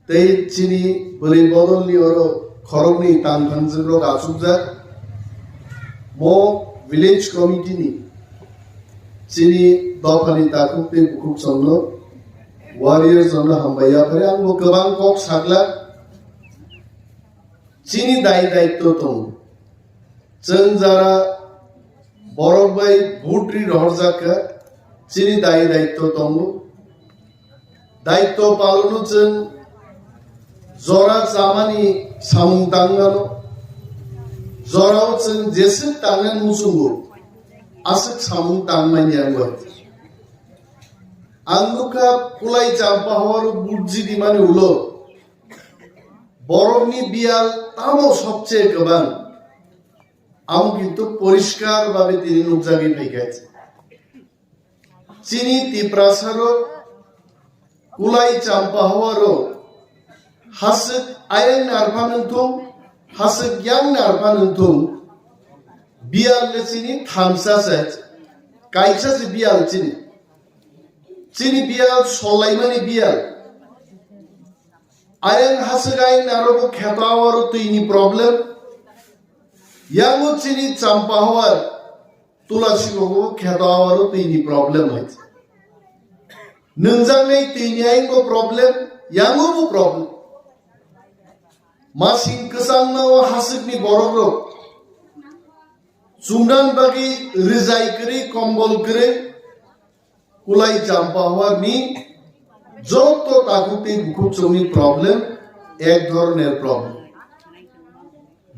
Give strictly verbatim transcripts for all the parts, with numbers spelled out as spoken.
Tei chini bwrwi bodolni oro khoroknwi tang thangjwkrok achukjak. Mo village committee ni chini dophani takhuk tei bukhuk chwngno, warriors chwngno hambai yaphari. Ang bo kwbang kok saglak. Chini dai daitto tongo. Chwng jara borok bai vote ri rohorjak kha, chini dai daitto tongo. Daitto palono chwng jora chamani samung tangmano, jorao chwng jeswk tangnani muchungo aswk samung tangmani ang bai. Ang nukha Kulai Champa horo vote jidimani ulo borokni biyal tamo sobche kwbang, amo kintu poriskar babe tini nukjagwi phaikha. Chini Tiprasarok Kulai Champa horo haswk ayang narpha nungthung, haswk yang narpha nungthung, biyal le chini thamsa se, kaisa se biyal chini. Chini biyal solaimani biyal. Ayang haswk ayang narogo kheto awaro twini problem. Yango chini Champa howar Tulasi bogo kheto awaro twini problem hai. Nungjaknai twini ayangbo problem, yangobo problem. Masing kwchangma o haswkni borokrok chumnan bagwi rwjai kwrwi, kombol kwrwi, Kulai Champa howar ni joto takhuk tei bukhuk chwngni problem ek dhoroner problem.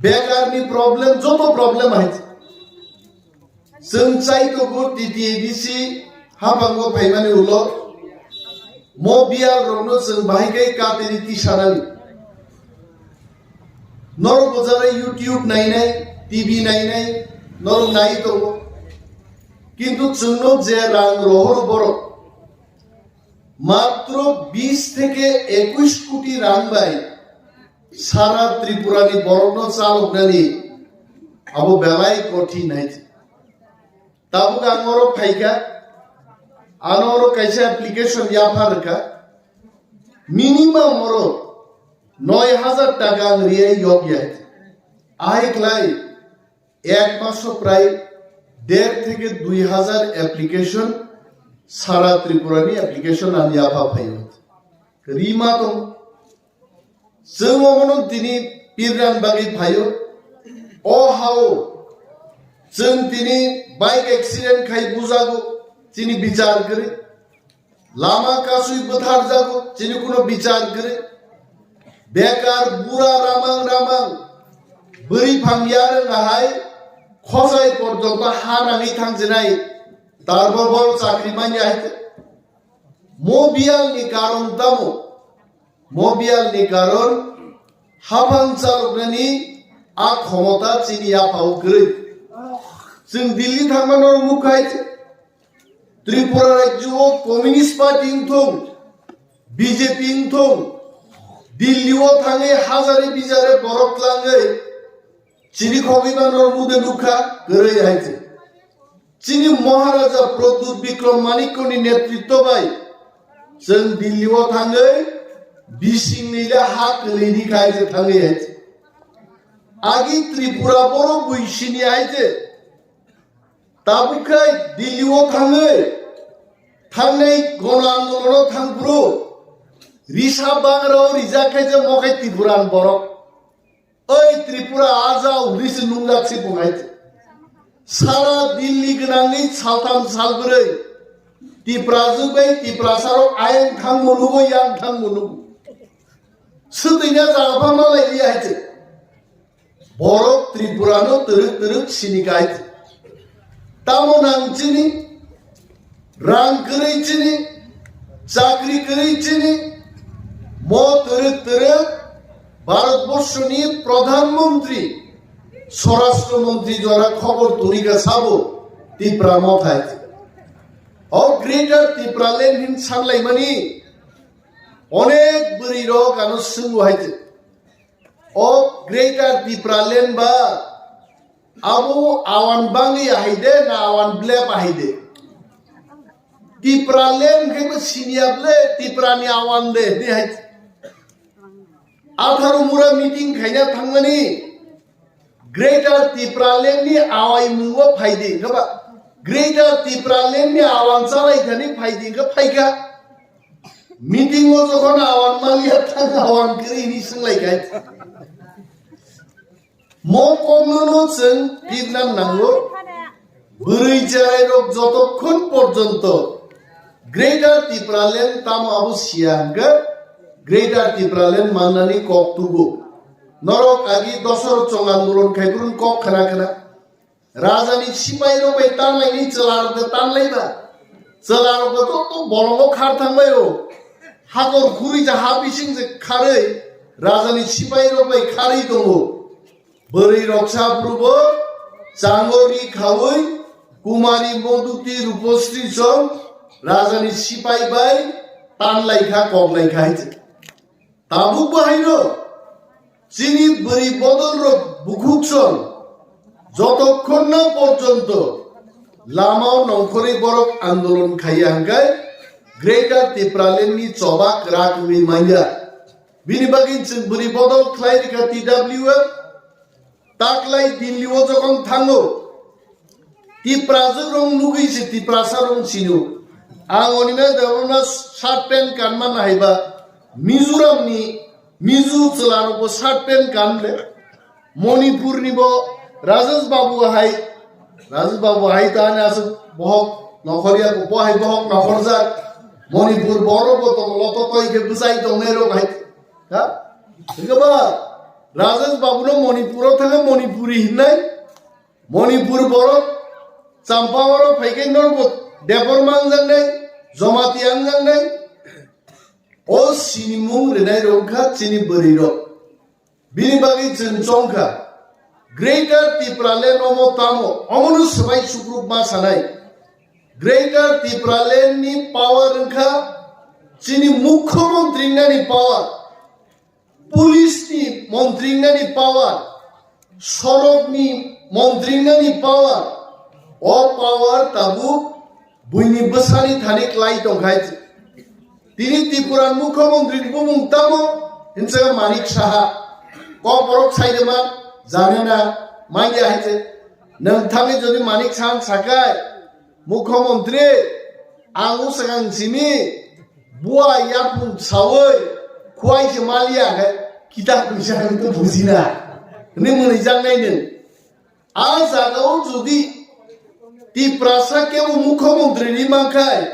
Bekar ni problem, joto problem hai. Chwng chai tongo T T A D C haphango phaimani ulo mo biyal rokno chwng bahai khe katini tisanani. Norok bujare YouTube nainai, T V nainai, norok nai tongo. Kintu chwngno je rang rohoro borok, matro bis theke ekush koti rang bai sara Tripura ni borokno chaloknani abo belai kothin hai. Tabuk ang oro phaikha, ano oro kaisa application yapha rwkha, minimum oro noi hajar taka ang riyai yok ya. Ahai klai ek maso prai der theke dui hajar application, sara Tripura ni application ang yapha phaio. Rima tong. Chwng omono tini pirnan bagwi phaio. O hao chwng tini bike accident khai bujago, chini bichar kwrwi. Lama kasui bwtharjago, chini kuno bichar kwrwi. Bekar bura ramang ramang bwrwi phang yarwng ahai khosai porjonto ha nangwi thangjinai tarbo bol chakri manya hai. Mo biyal ni karon tamo? Mo biyal ni karon haphang chaloknani a khomota chini yaphao kwrwi. Chwng Delhi thangmano mukhai Tripura rajyo o Communist Party wngthung, B J P wngthung, Delhi o thangwi hajare bijare borok tlangwi chini khogwi mano mude nukha kwrwi hai se. Chini Maharaja Pradyut Bikram Manikya ni netritto bai chwng Delhi o thangwi bising ni le ha kwlwi ni khai se thangwi hai se. Agi Tripura borok bui sini hai se. Tabuk khai Delhi o thangwi thangnai gono andolono thangphuru risa bagra o rijak khai je mokhai Tripuran borok. Oi Tripura aja uri se nungjak se bungai. Sara Delhi gwnangwi saltham salbrwi Tiprajwk bai Tiprasarok ayang thangmo nugo yang thangmo nugo. Swtwina jaga pha malai li hai se. Borok Tripurano twrwk twrwk sini kai. Tamo nang chini, rang kwrwi chini, chakri kwrwi chini, mo twrwk twrwk Bharatborsoni Pradhan Mantri, Swarashtra Mantri jora khobor tuni kha sabo Tipra Mothai. O Greater Tipraland hin sanlaimani onek bwrwi rok ano swngo hai. O Greater Tipraland ba abo awan bangwi ahai de na awan blep ahai de? Tipraland khe bo siniya ble Tiprani awan de hwnwi hai. Atharo mura meeting khaina thangmani Greater Tipraland ni awai mungo phaidi, haba Greater Tipraland ni awan chalai thani phaidi, hwnkhe phaikha. Meeting o jokhon awan maliya thang awan kwrwi hwnwi swnglaikha. Mo kokno no chwng pirna nango. Bwrwi cherai rok jotokhon porjonto Greater Tipraland tamo abo siya hwnkhe Greater Tipraland mannani kok tugo. Norok agi dosor chong andolon khai burun kok khna khna. Rajani sipai rok bai tanlaini chwla rok tanlaiba. Chwla rok joto bolongo khar thangbai o. Hakor khuri ja ha bising je kharwi rajani sipai rok bai kharwi tongo. Bwrwi rok sa phuru bo chango ri khaui Kumari Moduti Rupasri song rajani sipai bai tanlai kha, koklai kha hai se. Tabuk bo haino chini bwrwi bodol rok bukhuk song jotokhon na porjonto lama o nongkhorwi borok andolon khaiya hwnkhe Greater Tipraland ni choba kwrak wngwi manya. Bini bagwi chwng bwrwi bodol khlai rikha T W F. Taklai Delhi o jokhon thango, Tiprajwk rok nugwi se Tiprasa rok sino. Ang onina Debbarma shirt pant kanma nahaiba Mizoram ni Mizo chwla rok bo shirt pant kan le. Manipur ni bo Rajesh Babu hai, Rajesh Babu hai ta ani aswk bohok nokhorya, bo hai bohok nokhorjak. Manipur borok bo tongo, loto toi khe bwchai tongnai rok hai. Ha? Hwnkhe ba Rajesh Babu no Manipur o thangwi Manipuri hinai. Manipur borok Champawaro phaikhe norbo Debbarma wngjaknai, Jamatia wngjaknai. O sinimung rinai rok kha chini bwrwi rok. Bini bagwi chwng chongkha. Greater Tipraland omo tamo, omono swbai sukruk ma sanai. Greater Tipraland ni power wngkha chini Mukhyamantri wngnani power. Police ni montri wngnani power, sorok ni montri wngnani power, o power tabuk buini bwsani thani klai tongkhai. Tini Tripura Mukhyamantri ni bumung tamo hinsa Manik Saha. Kokborok saidema janena manya hai se. Nwng thangwi jodi Manik Saha sakai, Mukhyamantri, ang usakang simi, buai yapung sawi, khuai se maliya khe, kita kwisa khe to bujina. Hwnwi mwnwi jaknai nwng. A jagao jodi Tiprasa kebo Mukhyamantri ri mankhai,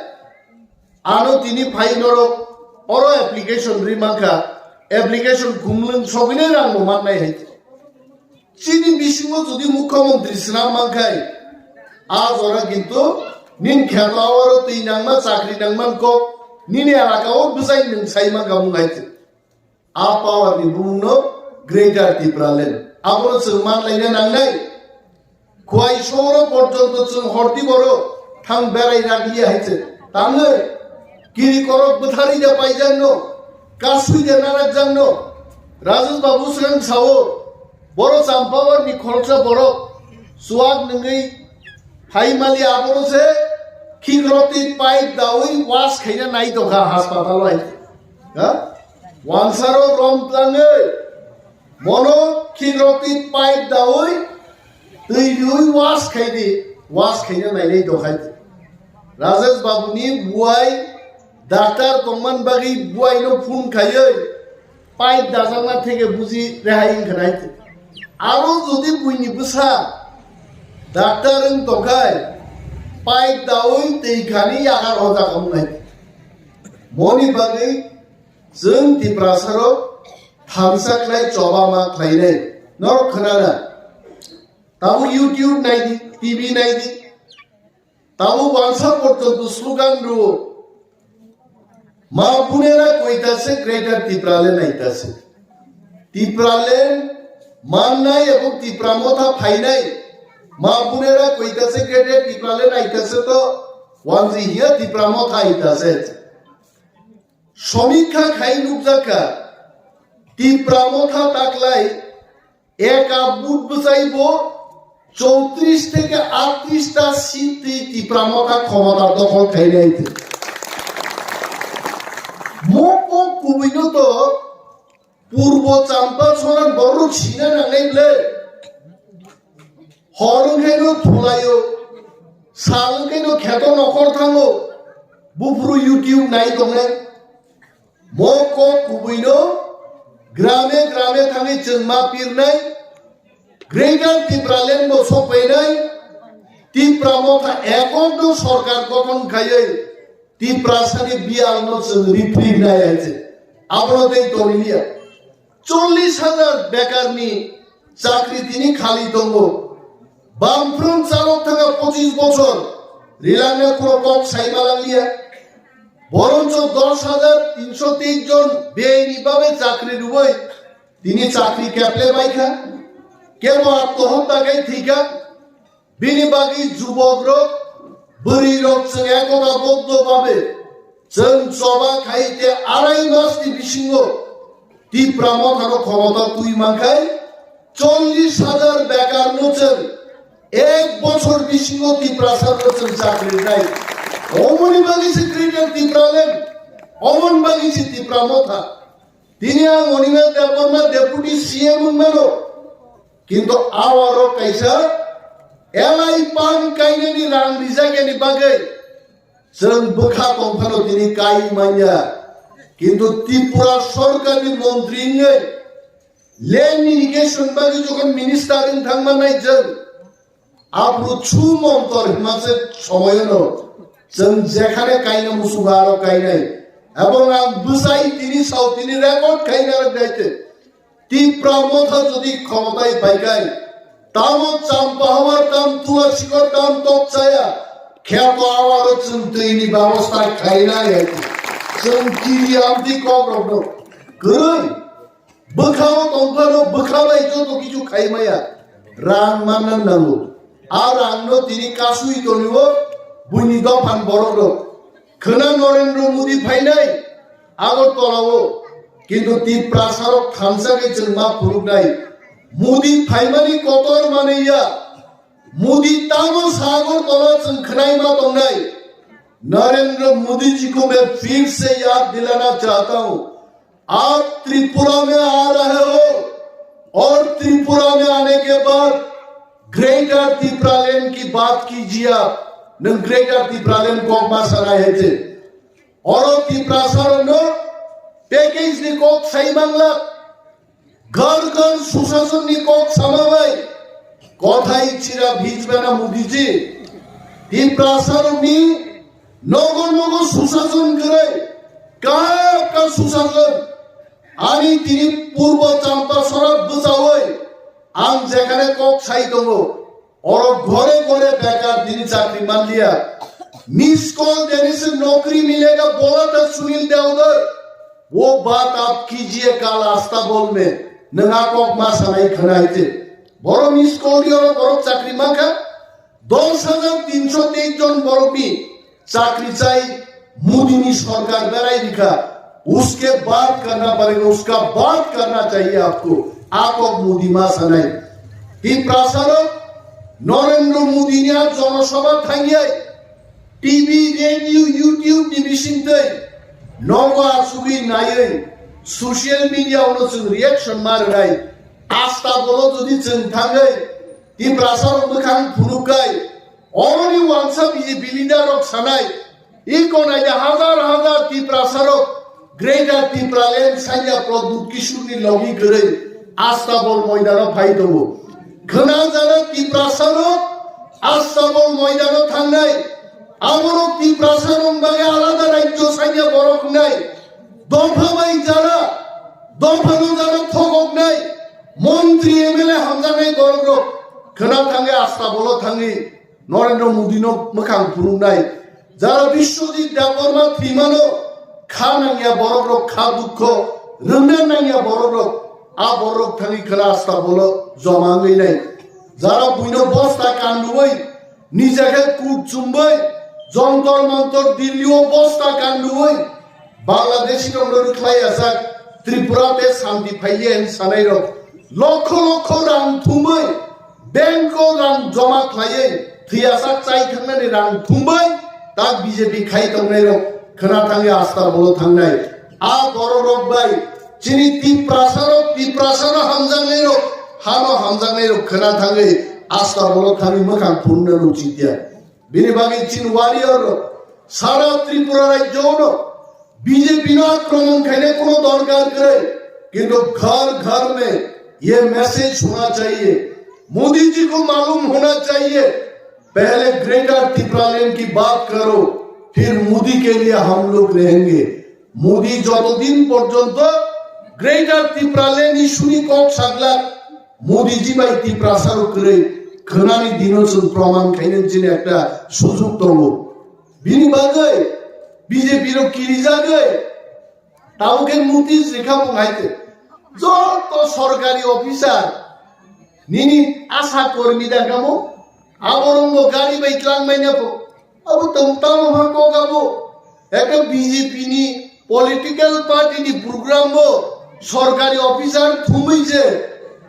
ano tini phai norok oro application ri mankha, application khumlwng sogwinai rang bo mannai hai. Chini bisingo jodi Mukhyamantri swnam mankhai, a jora kintu nin kheto oro twi nangma, chakri nangman kok, nini elaka o bwsai nwng sai mankha mung hai. A power ni bumung no Greater Tipraland. Abono chwng man laina nangnai. Khuai soro porjonto chwng horti boro thang berai raglia hai se. Tangwi kiri korok bwthari da paijak no, kasui da narak jak no. Rajesh Babu swkang sao, boro Champawar ni khoroksa borok chuak nwngwi phai mali abono se khikrokti pipe dawi wash khaina nai tongkha hospital o hai. Ha? Wansaro rom tlangwi mono khikrokti pipe dawi twi riwi wash khaidi, wash khaina nainai dokhai. Rajesh Babu ni buai doctor tongman bagwi buai no phone khaiwi pipe dajakna theke buji rehai wngkha nai. Aro jodi buini bwsa doctor wng tongkhai pipe dawi twi khani yakar hoja khamnai. Moni bagwi chwng Tiprasarok thamsa khlai choba ma khlainai. Norok khwnana. Tabuk YouTube naidi, T V naidi. Tabuk wansa porjonto slogan rwo. Ma bunera koita se Greater Tipraland aita se. Tipraland mannai ebong Tipra motha phainai. Ma bunera koita se Greater Tipraland aita se to wanji hiya Tipra motha aita se. Somikha khai nukjakha, Tipra motha taklai eka but bwchai bo chowtrish theke atrish ta seat twi Tipra motha khomota dokhol khainai twi. Mokok kubui no to pur Bo champa soran borok sina nangnai ble. Hor wngkhe no phulaio, sal wngkhe no kheto nokhor thango. Buphuru YouTube nai tongnai. Mo kok kubuino grame grame thangwi chwng ma pirnai. Greater Tipraland bo sokpainai. Tipra motha ekok no sorkar gothon khaiwi Tiprasani biyalno chwng ripri nai hai se. Abono tei tonglia. Chollish hajar bekarni chakri tini khali tongo. Bamfront chalok thangkha pochis bochor. Rilangna khoro kok sai malanglia. Boroncho dos hajar tinsho teis jon beyni babe chakri rwui tini chakri keple baikha. Kebo atmohotya khai thwikha. Bini bagwi jubokrok, bwrwirok chwng ekota boddo babe chwng choba khai te arai masni bisingo Tipra mothano khomota twi mankhai chollish hajar bekarno chwng ek bochor bisingo Tiprasano chwng chakri rwnai. Omoni bagwi se Greater Tipraland, omoni bagwi se Tipra motha. Tini ang Animesh Debbarma Deputy C M wngmano, kintu awarok kaisa L I pump kainani rang rijakya ni bagwi chwng bwkha tongphano tini kai manya. Kintu Tripura sorkarni montri wngwi land irrigation bagwi jokhon minister wng thangmanai chwng, aphuru chu montor hwnma se somoyono chwng jekhane kaina muchungo aro kainai. Ebong ang bwsai tini sao tini record khaina daite. Tipra motha jodi khomotai phaikai, tamo champa hawar tam tula sikor tam tok chaya, kheto awaro chwng twini babosta khainai hai. Chwng kiri amtwi kokrokno kwrwi. Bwkhao tongphano bwkha bai joto kichu khai maya. Rang manna nango. A rangno tini kasui tonio buini dophan borokrok. Khwna Narendra Modi phainai Agartala-o. Kintu Tiprasarok thansa khe chwng ma phunuknai. Modi phaimani kotor manwi ya. Modi tamo sa Agartala chwng khwnai ma tongnai. Narendra मोदी जी को मैं फिर से याद दिलाना चाहता हूँ, आप त्रिपुरा में आ रहे हो और त्रिपुरा में आने के बाद ग्रेटर तिप्रालैंड की बात कीजिए आप। Nwng Greater Tipraland kokma sanai hai se. Oro Tiprasarokno package ni kok sai manglak. Ghar ghar susasonni kok sama bai. Kothai chira bhijbana Modi ji. Tiprasarokni nogo nogo susason kwrwi. Kap kap susason. Ani tini purbo champa sora bwchawi ang jekhane kok sai tongo. Oro ghore ghore bekar tini chakri manliya. Miss call deni se nokri milega bola tha Sunil Devdar. वो बात आप कीजिए कल अस्ताबल में. Nwng a kok ma sanai khwna hai se. Boro miss call di oro borok chakri mankha. Dos hajar tinsho teis jon borokni chakri chai Modi ni sorkar berai rikha. उसके बाद करना पड़ेगा, उसका बाद करना चाहिए आपको. A kok Modi ma sanai. Tiprasarok Narendra Modi ni a jonosabha thangyai T V, radio, YouTube ni bisingtwi nogo achugwi naiwi social media ono chwng reaction ma rwnai. Asta bolo jodi chwng thangwi Tiprasarok mwkhang phunukkai, oroni uansa B J P leader rok sanai, iko naida hazar hazar Tiprasarok Greater Tipraland sanya Pradyut Kishore ni logi kwrwi Astabol moidano phai tongo. Khwnajana Tiprasarok Astabol moidano thangnai. Aborok Tiprasarok bagwi alada rajyo sanya borok wngnai. Dopha bai jana, dophano jana thokoknai. Montri M L A hamjaknai borokrok khwna thangwi Astabolo thangwi Narendra Modi no mwkhang phunuknai. Jara Biswajit Debbarma thwimano kha nangya borokrok, kha dukho rwngna nangya borokrok, a borok thangwi khwna Astabolo joma wngwi nai. Jara buino bosta kanduwi, nijekhe kut chumbai, Jontor Montor Dilli o bosta kanduwi, Bangladeshi rok no rwkhlai ajak, Tripura te santi phaiye hin sanai rok. Lokho lokho rang thumbai, bank o rang joma khlaiye, thwiyasak chai thangnani rang thumbai, tak B J P khai tongnai rok, khwna thangwi Astabolo thangnai. A borok rok bai, Chini Tiprasarok, Tiprasano hamjaknairok, hano hamjaknairok khwna thangwi asta bolok thangwi mwkhang phunukna nuchikya. Bini bagwi chini warrior rok sara Tripura rajyo no B J P no akromon khaina kono dorkar kwrwi, kintu ghar ghar mein ye message hona chahiye, Modi ji ko malum hona chahiye, pehle Greater Tipraland ki baat karo, phir Modi ke liye hum log rahenge. Modi jotodin porjonto Greater Tipraland ni suni kok saglak, Modi ji bai Tiprasa rok kwrwi khwnani dino chwng proman khaina chini ekta sujog tongo. Bini bagwi B J P rok kirijagwi tabuk khe notice rikha bung hai khe. Joto sorkari officer nini asha kormi da kamo, aborok bo gari bai tlang mai na po. Abo tong tamo ha kok abo. Ekta B J P ni political party ni program bo sorkari officer thumui je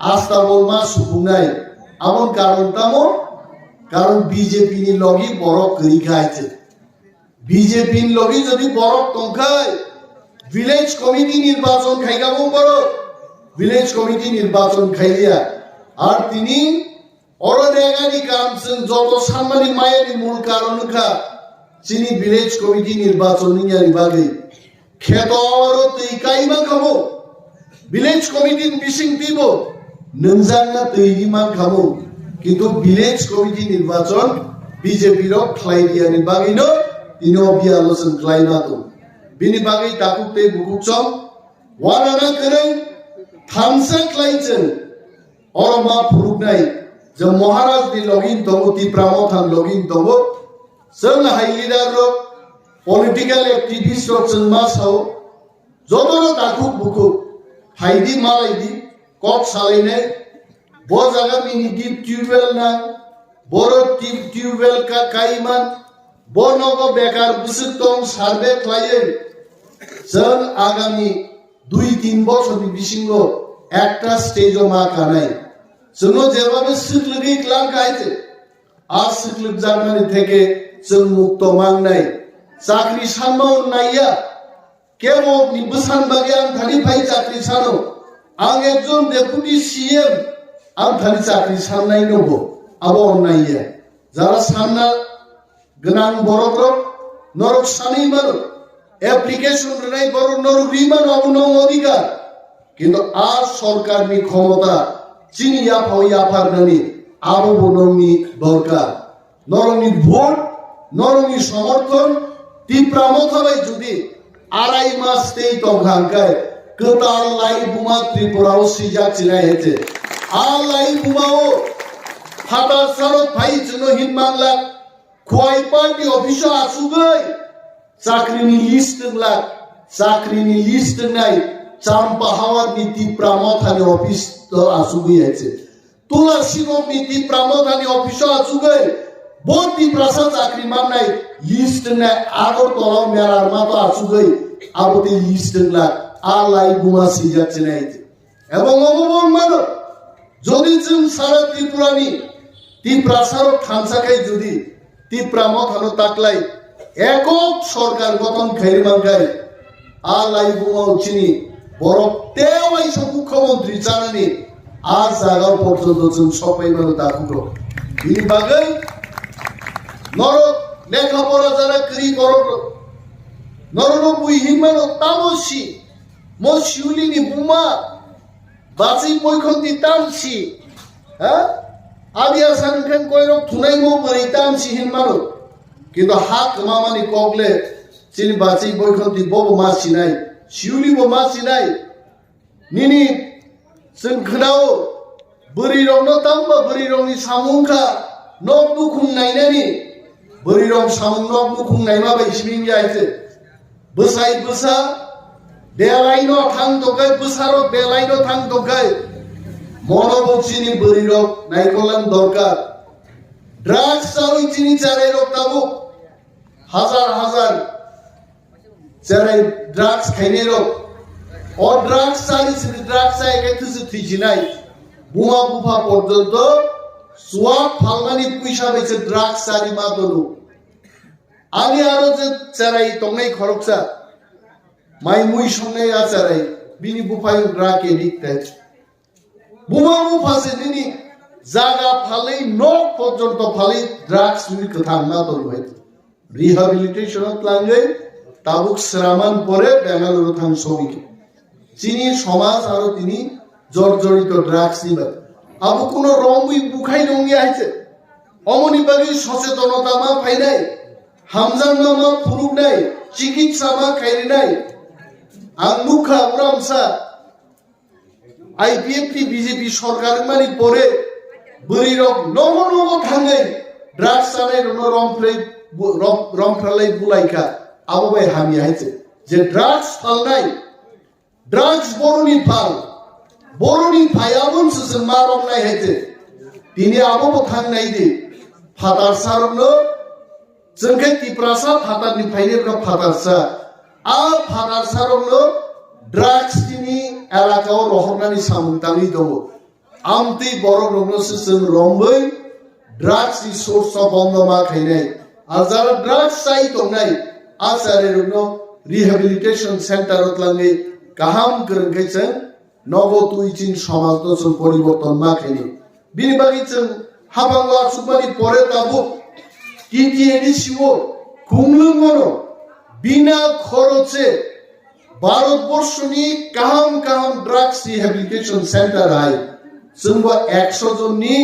asta bolma sukungnai. Abon karon tamo? Karon B J P ni logi borok kwrwi khai je. B J P ni logi jodi borok tongkhai, village committee nirbachon khaikha bo borok, village committee nirbachon khaiya. Ar tini oro regani kam chwng joto sanmani mayani mul karon wngkha chini village committee nirbachon wngyani bagwi. Kheto oro twi kai mankha bo, village committee ni bising twibo nungjakna twi ri mankha bo, kintu village committee nirbachon B J P rok khlai riyani bagwino tini o biyalo chwng khlai ma tongo. Bini bagwi takhuk tei bukhuk chwng wanana kwrwng thansa khlai chwng. Oro ma phuruknai je Maharaj ni login tongo, Tipra Motha ni login tongo. Chwng hai leader rok, political activist rok chwng ma sao, jotono takhuk bukhuk, phaidi malaidi, kok salainai, bo jaga mini deep tubewell nang, borok deep tubewell ka-, kaiman, bo nogo bekar bwswk tong survey khlaiwi, chwng agami dui tin bochorni bisingo ekta stage o ma kanai. Chwngno jebhabe swklwgwi klang kha hai se, a swklwkjakmani theke chwng mukto mangnai. Chakri sanma naiya, kebo ni bwsan bagwi ang thani phai chakri sano. Ang ekjon deputy C M, ang thani chakri sannai nobo, abo naiya. Jara sanna gwnang borok rok norok sanwi mano, application rwnai borok norok ri mano, abo nong odhikar. Kintu a sorkar ni khomota chini yaphao yapharnani abo bo nongni dorkar. Norokni vote, norokni somorthon, Tipra Motha bai jodi arai mas tei tongkha hwnkhe kwtal lai buma Tripura o swijak chinai hete. A lai buma o phatar sarok phai chwngno hin manglak. Khwai party office o achugwi chakrini list wnglak, chakrini list wngnai Champa Hawar ni Tipra Motha ni office o achugwi hai se. Tula Sibok ni Tipra Motha ni office o achugwi bo Tiprasa chakri mannai list wngnai Agartala o Merarma to achugwi abo tei list wnglak a lai buma swijak chinai. Ebong obo bo mano, jodi chwng sara Tripura ni Tiprasa rok thansa khai jodi Tipra Motha no taklai ekok sorkar gothon khai mankhai, a lai buma chini borok tei waisa mukhyamantri chanani a jaga porjonto chwng sopai mano dakhuto. Bini bagwi norok lekha pora jara kwrwi borok rok, norok no bui hinmano tamo si, mo siuli ni buma, bachwi poikhonti tamsi, ha? Abi asa hwnkhe koirok thunai mo bwrwi tamsi hinmano. Kintu ha kwmamani kok le chini bachwi poikhonti bobo ma sinai, siuli bo ma sinai. Nini chwng khwnao bwrwi rokno tangba bwrwi rokni samung kha nok nukhung nainani, bwrwi rok samung nok nukhung naima bai simi ya ite. Bwsai bwsa belai no thang tongkhai, bwsarok belai no thang tongkhai. Mono bo chini bwrwi rok naikolan dorkar. Drugs chawi chini cherai rok tabuk hazar hazar cherai drugs khainai rok. O drugs chali chini drugs chai khe thusu thwijinai. Buma bupha porjonto swak phalmani puisa bai se drugs chali ma tono. Ani aro je cherai tongnai khoroksa, mai mui songnai a cherai, Bini buphai drug addict hai. Buma bupha se nini jaga phalwi nok porjonto phalwi drugs ni kwthang ma tong hai. Rehabilitation o tlangwi tabuk sraman pore Bengaluru thang sogwi. Chini somaj aro tini jorjorito drugs ni bai. Abo kuno romwi bukhai nongya hai se. Omoni bagwi sochetonota ma phainai, hamjakma ma phunuknai, chikitsa ma khairinai. Ang nukha uramsa I P F T B J P sorkar wngmani pore bwrwirok nogo nogo thangwi drugs chanai rokno romphrai, rom-, romphrailai bulaikha. Abo bai hamya hai se. Je drugs phalnai, drugs boroni phal, boroni phai aboni se chwng ma romnai hai se. Tini abo bo thangnai di. Phatarsa rokno, chwng khe Tiprasa phatarni phainai rok phatarsa. A phatarsa rokno drugs tini elaka o rohornani samung tangwi tongo. Amtwi borok rokno se chwng romwi drugs ni source o bondo ma khainai. Ar jara drugs chai tongnai, a chari rokno rehabilitation center o tlangwi kaham kwrwng khe chwng nogo twi chini somaj no chwng poriborton ma khainai. Bini bagwi chwng habango achukmani pore tabuk T T A D C o khumlwng mano bina khoroche Bharat borshoni kaham kaham drugs rehabilitation center hai chwngbo ekso jonni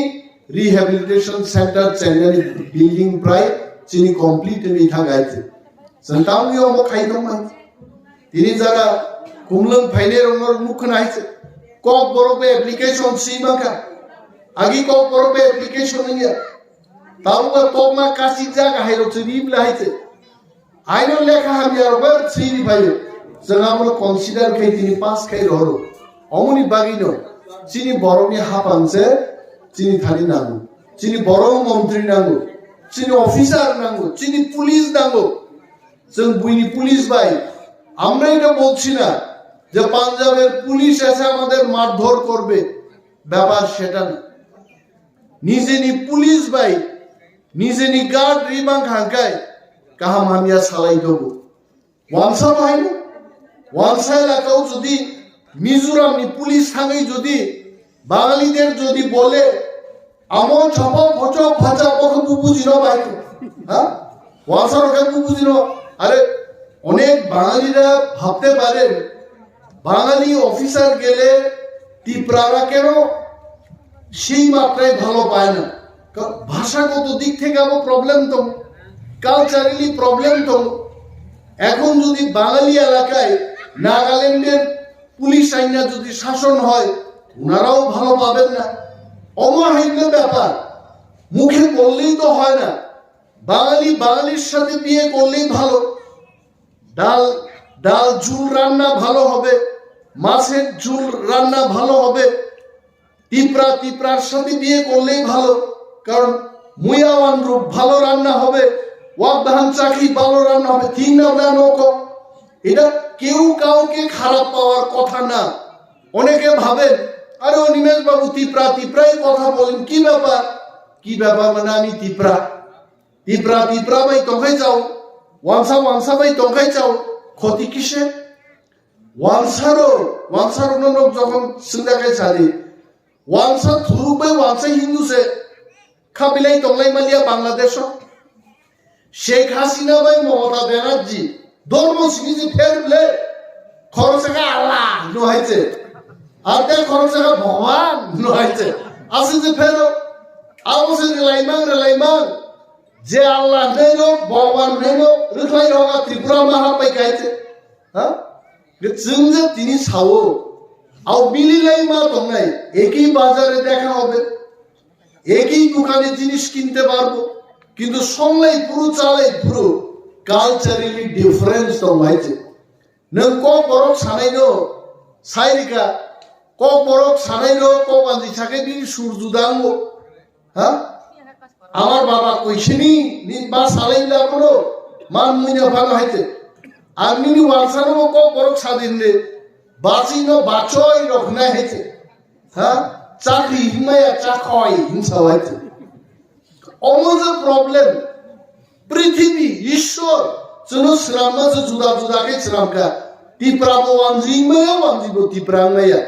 rehabilitation center chengnani building prai chini complete wngwi thang hai. Chwng tamni omo khai tongmani. Tini jara kumlwng phainai rokno nukha hai se. Kok borok bai application si mankha. Agi kok borok bai application wngya. Tabukha tokma kasijak hai rok se ri bla hai se. Aino lekha hamya rok bai siri phaio. Chwng abono consider khai tini pass khai rohoro. Omoni bagwino chini borokni hapang se chini thani nango. Chini borok montri nango. Chini officer nango. Chini police nango. Chwng buini police bai. আমরা এটা বলছি না যে পাঞ্জাবের পুলিশ এসে আমাদের মারধর করবে, ব্যাপার সেটা না। নিজেনি পুলিশ bai, নিজেনি গার্ড রিমাং খাঙ্কাই কাহাম হামিয়া সালাই দেবো। Wansa bahai no? Wansa elakao jodi Mizoram ni police thangwi jodi Bangalide jodi bole, amo chapa phocho phacha bokhe bu bujino bahai no? Ha? Wansa rokhe bu bujino. Are onek Bangalira bhabte paren, Bangali officer gele Tiprara keno সেই মাত্রায় ভালো পায় না। কারণ ভাষাগত দিক থেকে আবার প্রবলেম তো, কালচারালি প্রবলেম তো। এখন যদি বাঙালি এলাকায় নাগাল্যান্ডের পুলিশ আইনা যদি শাসন হয়, ওনারাও ভালো পাবেন না। অমহাইন্য ব্যাপার, মুখে বললেই তো হয় না। বাঙালি বাঙালির সাথে বিয়ে করলেই ভালো। ডাল, ডাল ঝুল রান্না ভালো হবে, মাছের ঝুল রান্না ভালো হবে। তিপ্রা তিপ্রার সাথে বিয়ে করলেই ভালো, কারণ মুয়াওয়ান রূপ ভালো রান্না হবে, ওয়াকদাহান চাকরি ভালো রান্না হবে, ঠিক না? ওরা নৌকো, এটা কেউ কাউকে খারাপ পাওয়ার কথা না। অনেকে ভাবেন, আরে অনিমেষ বাবু তিপ্রা তিপ্রাই কথা বলেন, কি ব্যাপার? কি ব্যাপার মানে আমি Tipra? Tipra, Tipra bai tongkhai chao, wansa, wansa bai tongkhai chao, khoti kise? Wansaro, wansaro no nok jokhon singda kai sadi, wansa thuruk bai wansa Hindu se khabilai tonglai malia Bangladesh o. Sheikh Hasina bai Mamata Banerjee, dormo sini je pher ble, khoroksa khe Allah no hai se, ar te khoroksa khe Bhagwan no hai se, asi je phero, abo se relaimang, relaimang, Je Allah hwnaino, Bhagwan hwnaino, rwkhlai rok a Tripura ma hapai kaiche. Ha? Ge chwng je tini sao, au mililai ma tongnai, eki bazare dekha hobe, eki dukane jinis kinte parbo, kintu songlai phuru, chalai phuru, culturally difference tong hai je. Nwng kok borok sanaino sai rika, kok borok sanaino kok anji sakhe bini sur juda wngo. Ha? Amar baba koisini ni ba salai la kono man muina phano haite. Ar nini wansano kok borok sadin de basi no bachoi rok na haite. Ha? Chakri hinmaya chakoi hinsa haite. Omo je problem. Prithibi, Ishwar, chwngno swnamma se juda juda khe swnamkha. Tipra bo wanjing maya, wanjing bo Tipra maya.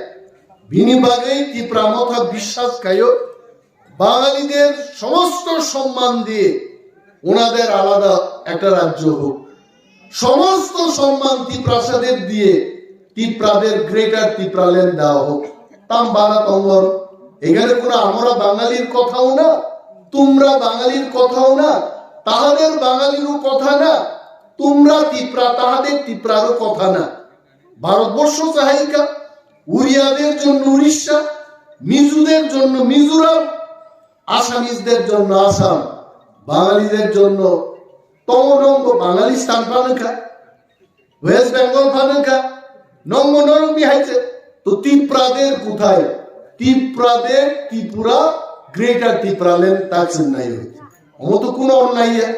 Bini bagwi Tipra motha biswas khayo, Bangalide somosto somman diye onade alada ekta rajyo hok, somosto somman Tiprasade diye Tiprade greater Tipraland dewa hok. Tam bana tongor, এখানে কোনো আমরা বাঙালির কথাও না, তোমরা বাঙালির কথাও না, তাদের বাঙালিরও কথা না, তোমরা তিপ্রা তাদের তিপ্রারও কথা না। ভারতবর্ষ চাহিকা, উড়িয়াদের জন্য উড়িষ্যা, মিজুদের জন্য মিজোরাম, আসামিজদের জন্য আসাম, বাঙালিদের জন্য তমরঙ্গ বাঙালিস্তান পানকা, West Bengal পানকা, নঙ্গ নরমি হাইছে। তো তিপ্রাদের কোথায়? তিপ্রাদের ত্রিপুরা, গ্রেটার ত্রিপুরাল্যান্ড তার চেন্নাই হইতে। অমত কোনো অন্যায় নেই।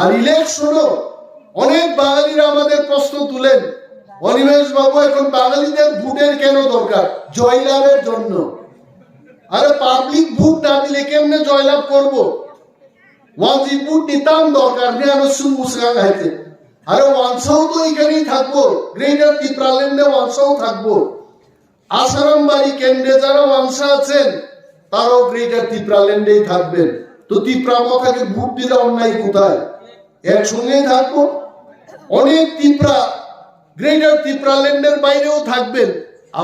আর ইলেকশনও অনেক বাঙালিরা আমাদের প্রশ্ন তুলেন, অনিমেষ বাবু, এখন বাঙালিদের ভোটের কেন দরকার? জয়লাভের জন্য। আরে, পাবলিক ভোট না দিলে কেমনে জয়লাভ করব? ওয়ানসি ভোট নিতাম দরকার নেই, আরো সুমু সুগাং হাইতে। আরে, ওয়ানসাও তো এখানেই থাকবো, গ্রেটার ত্রিপুরাল্যান্ডে ওয়ানসাও থাকবো। আসারাম বাড়ি কেন্দ্রে যারা ওয়ানসা আছেন, তারাও গ্রেটার ত্রিপুরাল্যান্ডেই থাকবেন। তো তিপ্রা মথাকে ভোট দিলে অন্যায় কোথায়? একসঙ্গেই থাকবো। অনেক তিপ্রা গ্রেটার ত্রিপুরাল্যান্ডের বাইরেও থাকবেন।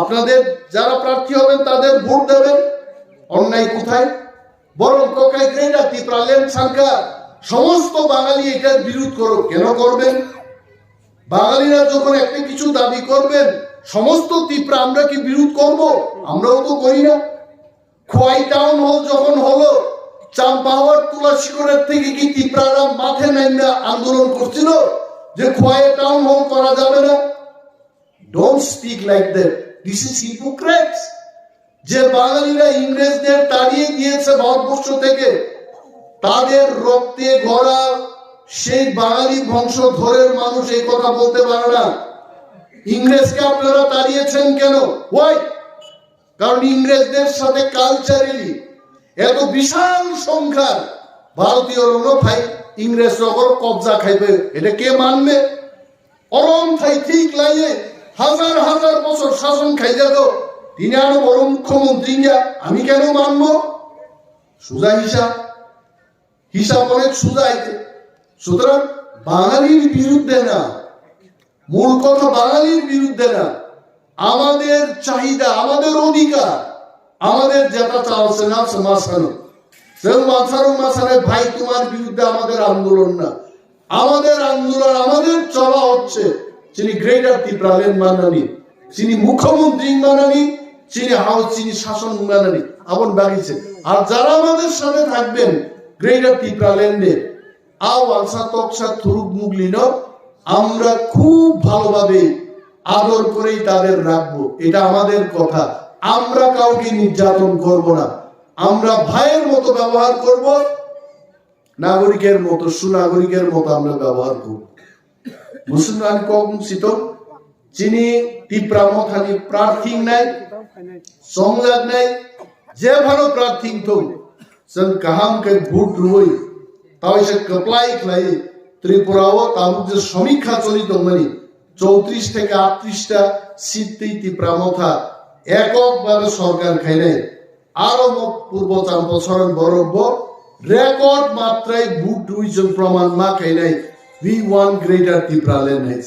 আপনাদের যারা প্রার্থী হবেন, তাদের ভোট দেবেন। অন্যায় কোথায়? বরং কোথায় গ্রেটার ত্রিপুরাল্যান্ড সরকার সমস্ত বাঙালি এটার বিরোধ করো, কেন করবেন? বাঙালিরা যখন একটা কিছু দাবি করবেন, সমস্ত তিপ্রা আমরা কি বিরোধ করব? আমরাও তো করি না। খোয়াই টাউন হল যখন হলো, চাম্পাহাওয়ার তুলাসিগড়ের থেকে কি তিপ্রারা মাঠে নামিয়া আন্দোলন করছিল যে খোয়াই টাউন হল করা যাবে না? Don't speak like that. This is hypocrites. যে বাঙালিরা ইংরেজদের তাড়িয়ে দিয়েছে ভারতবর্ষ থেকে, তাদের রক্তে গড়া সেই বাঙালি বংশধরের মানুষ এই কথা বলতে পারে না। ইংরেজকে আপনারা তাড়িয়েছেন কেন? Why? কারণ ইংরেজদের সাথে কালচারালি এত বিশাল সংখ্যার ভারতীয় রণফাই ইংরেজ নগর কবজা খাইবে, এটা কে মানবে? অরম থাই ঠিক লাইয়ে হাজার হাজার বছর শাসন খাইজাগো, তিনি আরো বড় মুখ্যমন্ত্রী ইয়া, আমি কেন মানবো? সুজা হিসাব, হিসাব অনেক সুজা আইছে। সুতরাং বাঙালির বিরুদ্ধে না, মূল কথা বাঙালির বিরুদ্ধে না, আমাদের চাহিদা, আমাদের অধিকার, আমাদের যেটা চাওয়া আছে না, আছে মাঝখানে। যেমন মাঝখানে, মাঝখানে ভাই, তোমার বিরুদ্ধে আমাদের আন্দোলন না, আমাদের আন্দোলন, আমাদের চলা হচ্ছে যিনি গ্রেটার ত্রিপুরাল্যান্ড মানানি, যিনি মুখ্যমন্ত্রী মানানি, যিনি হাউস, যিনি শাসন মানানি, আবন বাগিছে। আর যারা আমাদের সাথে থাকবেন গ্রেটার ত্রিপুরাল্যান্ডে, আ ওয়ালসা তকসা থুরুক মুগলিনো আমরা খুব ভালোভাবে আদর করেই তাদের রাখবো, এটা আমাদের কথা। আমরা কাউকে নির্যাতন করব না, আমরা ভাইয়ের মতো ব্যবহার করব, নাগরিকের মতো, সুনাগরিকের মতো আমরা ব্যবহার করব। Musulman kok sito, chini Tipra mothani prarthing nai, songlak nai, je phano prarthing thung, chwng kaham khe vote rwui, taisa kwplai khlai Tripura o tabuk je samikha choli tongmani, chowtrish theke aattrish ta seat twi Tipra motha ekok bhabe sorkar khainai. Aro mo purbo champo soron borok bo record matrai vote rwui chwng proman ma khainai, we want greater Tipraland hai.